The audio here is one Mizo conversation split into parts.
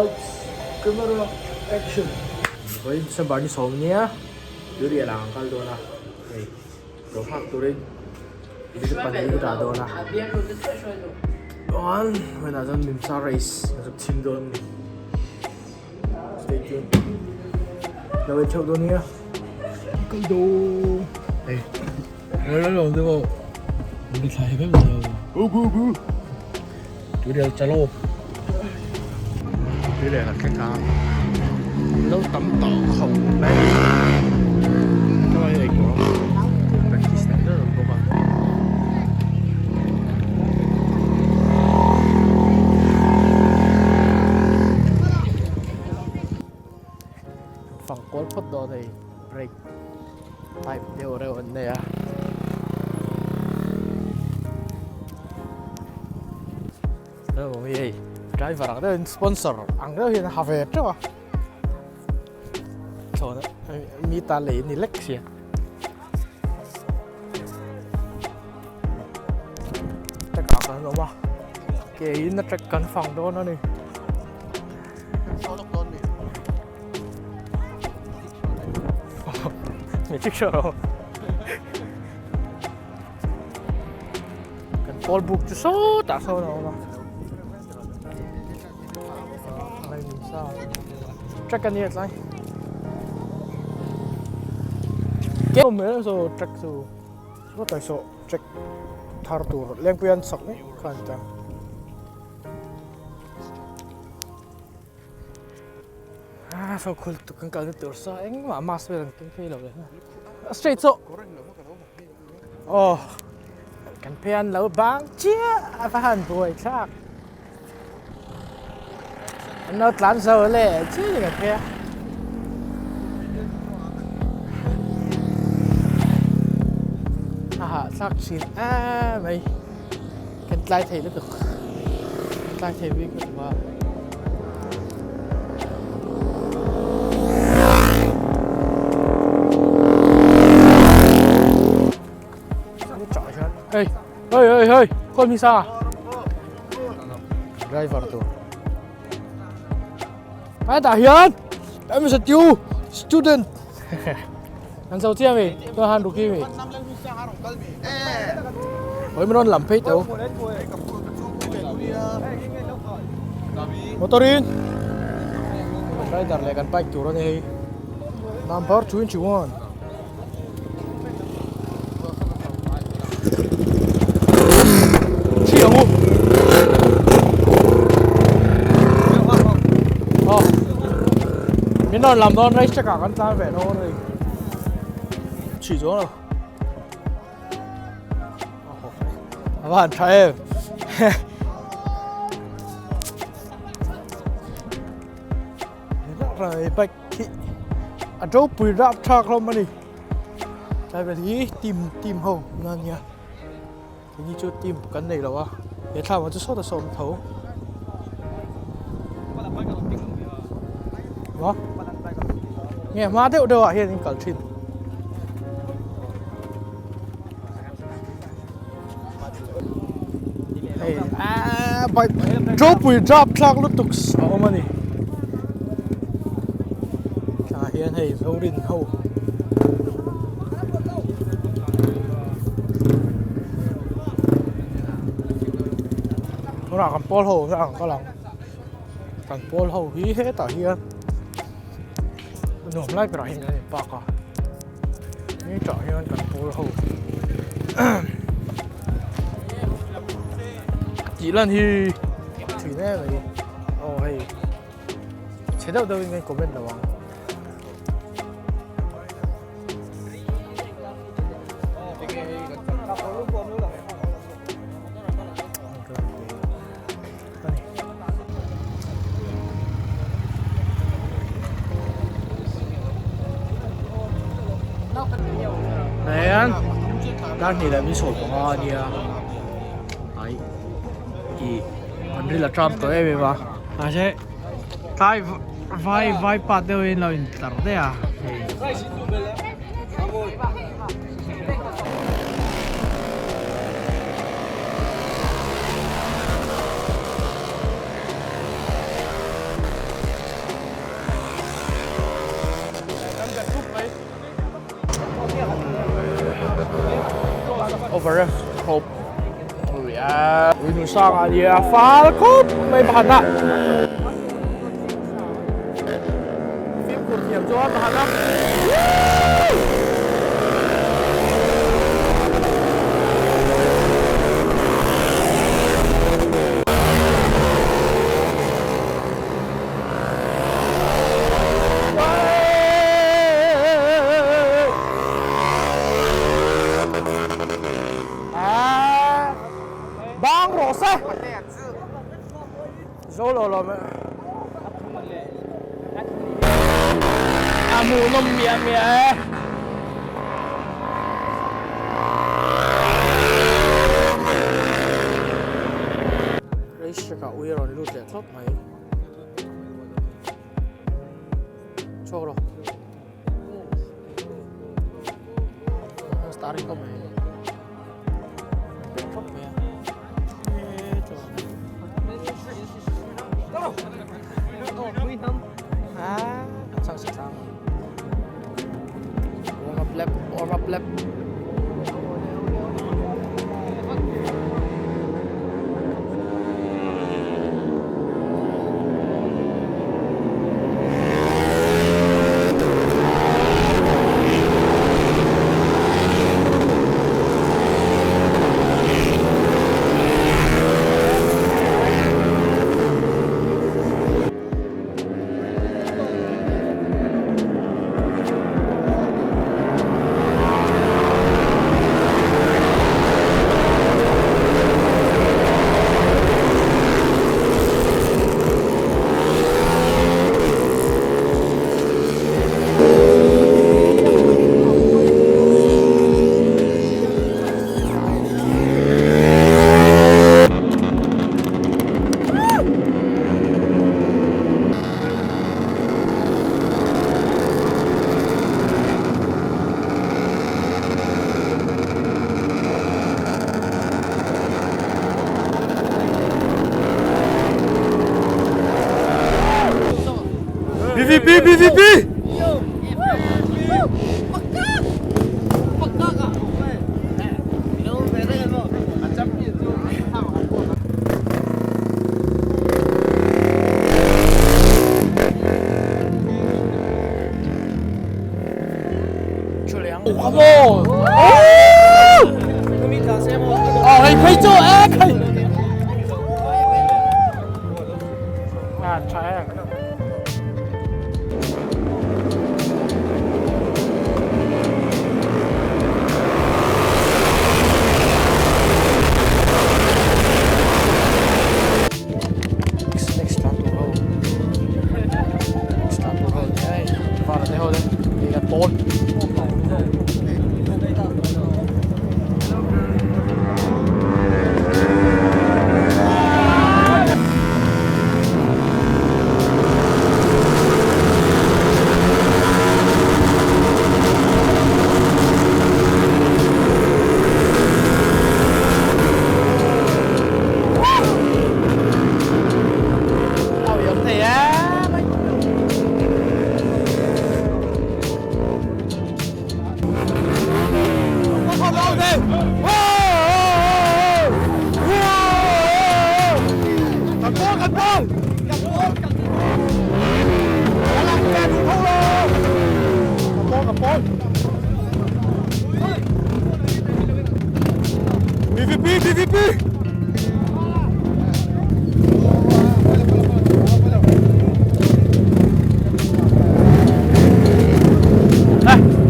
Lights, camera, action. Vawiin December ni sawm nia Turial ah kan kal dawn a hei lo nghak turin zir pali ka dah dawn a chuan vawiinah chuan Mimsa race ka zuk chhim dawn a ni stay tuned lo en theuh dawn nia kal dawn hei Tuirial chalo tuirial kan thleng a lo tam tawh khawp mai chuan hei eitur practice nei deuh deuh bawk a. Fangkual phawt dawn hei break. Pipe deuh reuh an nei a. Hei hei driver ang deuhin sponsor ang deuh hian a ha ve teuh a. Thlawhna mi ta lei a ni lek sia. Track ah kan awm a ke in a track kan fang dawn a ni. Kan pawl buk chu sawtah sawn a awm a. Track a nia tlai. Ke awm mai so track chu sawtah saw track thar tur lengpui an sak mek kha a ni ta. Ah saw khul tuk kan kalna tur saw engmah mask vel an keng phei lo le straight saw aw kan phei an lo bang chiah a va han buai thlak an lo tlan zo le chiah ni kan phei a a hahthlak thin em mai. Kan tlai thei lutuk. Kan tlai thei bik lutuk a. Hey, hey, hey, hey, khoi mi sa. Driver tu. Ai ta hian. Em is a new student. An zo chiang mi, tôi han ruki mi. Ôi mình làm phết đâu. Motorin. Rider leh kan bike tur ani hei. Number 21. Chi ang u. Aw. Min rawn lam dawn race track ah kan tlan ve dawn a ni. Chhi chuang lo. A va han tha em. Bike hi a ropui rap thlak hlawm a ni. Tlai vel hi team team ho na nia keini chu team kan nei lo a he thlam ah chu sawta sawm tho maw nge hma deuh deuh ah hian in kal thin. Hei aaa bike ropui drap thlak lutuk a awm a ni tah hian hei zorin ho tunah kan pawl ho hi ang ka lang kan pawl ho hi hetah hian nuam lai berah hian kan in park a. Hetah hian kan pawl ho tih lan hi thin em mai aw hei chhe deuh deuhin kan comment lo ang. Hian dar hnih leh min sawi panga a nia ai ih an ril a tram tawh em em a mahse tlai vai vai pa deuh in lo in tlar daih a hei. Over rev khawp. Ui nu sang a nia fal khawp mai pakhat a. Fimkhur thiam chuan pakhat a. Bang rawh se! Zo lo lo mai. A hmuh nawm miah miah e. Race track ah ui a rawn lut leh thlawp mai. Chhuak rawh. Starring khawp mai. Khawp mai a. Ah, sang sang. Warm up lap, warm up lap. BVP BVP Come on! Oh, hei phei chu e khai. À, tha em. Next tlan tur ho. Next tlan tur ho ni ai. Vana te ho te. Ni kan pawn. BVP BVP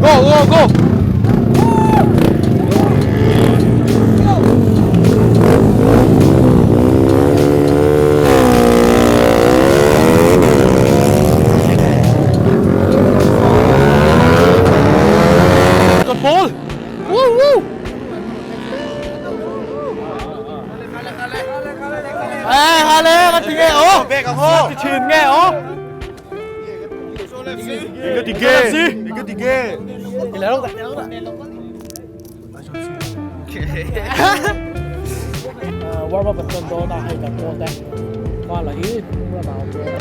Go go go Con ball Woo woo Ê, ha le, cái gì nghe ố? Cái chuyện nghe ố? Cái gì ghê? Cái gì ghê? Cái lẽ đâu Warm up an dawn a, hei kan pawn te Vala hi hnung lamah a awm dawn a.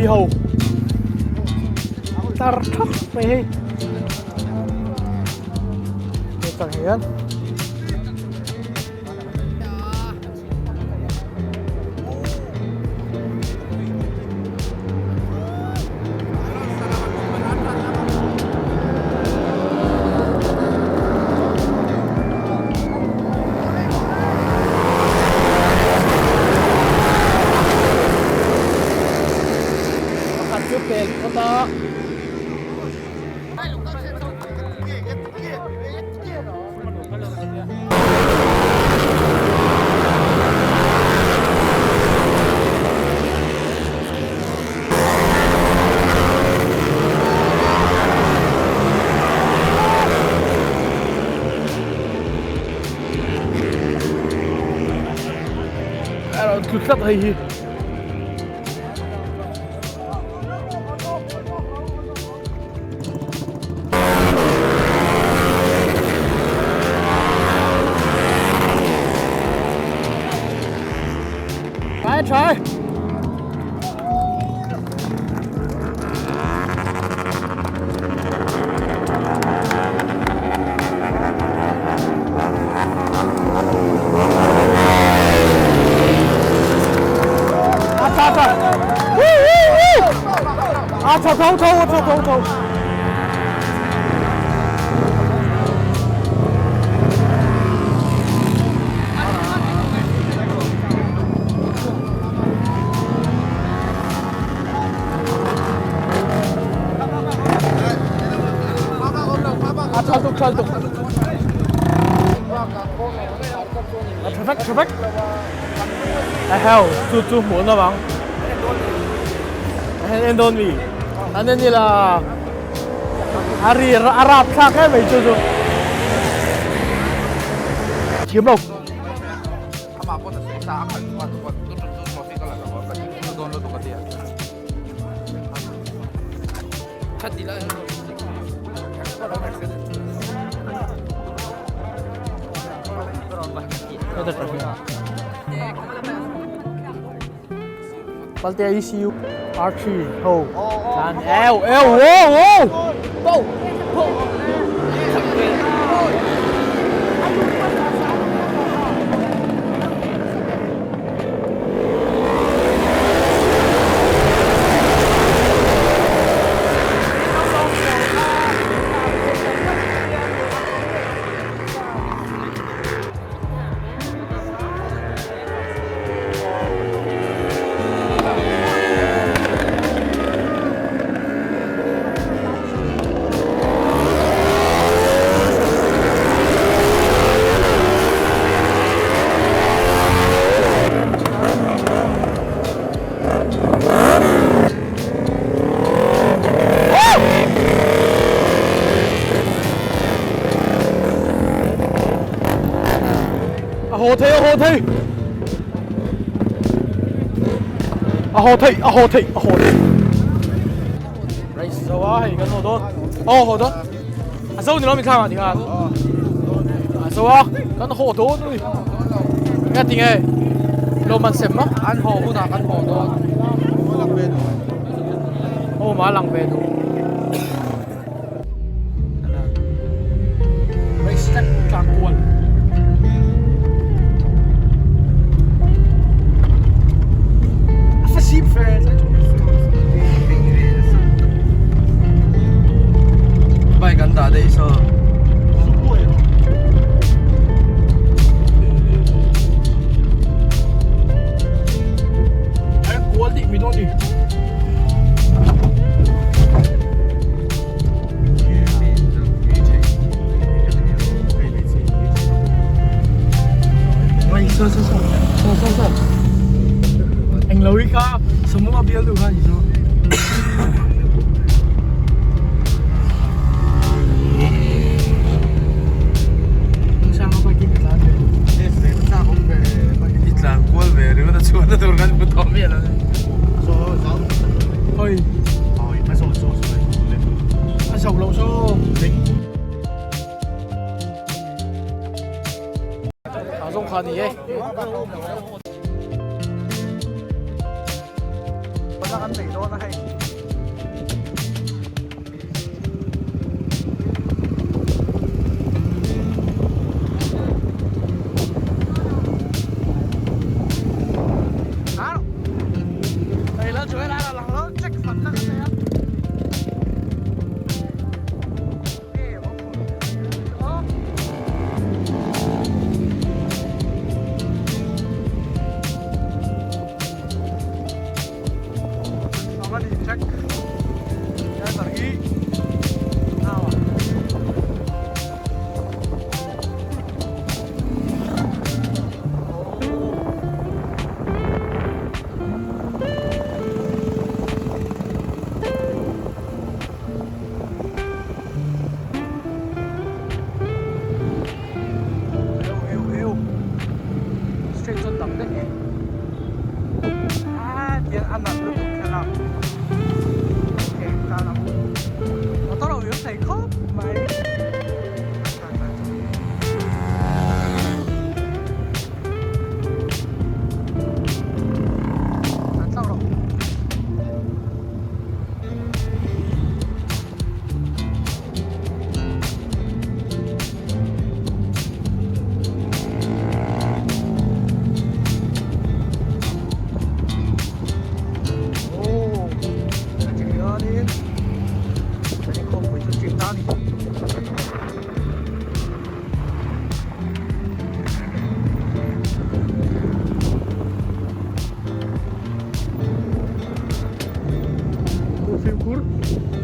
ho tar thap mai hei hetah hian Pakhat chu pel phawt a. A rawn tlu tlat hei hi. Try try. A tha tha. Woo woo woo. A tha tho tho a tha tho tho. A tha tuk tha tuk. A tha vek tha vek. A hell chu chu hmuh na bang. A en dawn mi. An en ila. A ri a rap thlak em mai chu chu. Thiam lo. Palte ECU R3 ho tlan eu eu wo wo A haw thei a haw thei a haw thei a haw thei a haw thei Race zo a hei kan haw dawn aw haw dawn a zo ni lo mi thlang ah tikhan a zo a kan haw dawn ui nga ti nge lo man sem ma an haw hunah kan haw dawn aw ma lang ve duh Race track tlang kual. A fa sip fe. Bike an dah daih saw. Kual dik mi dawn ni. Saw saw saw saw saw saw Eng lo hi kha samu a bial duh kha ni saw. I tlan kual ve ringawt a chhuahna tur kan hmu tawh miah lo. Hoi. A zo lo so. A zong kha ni e. na kan nei dawn a hei. Fimkhur.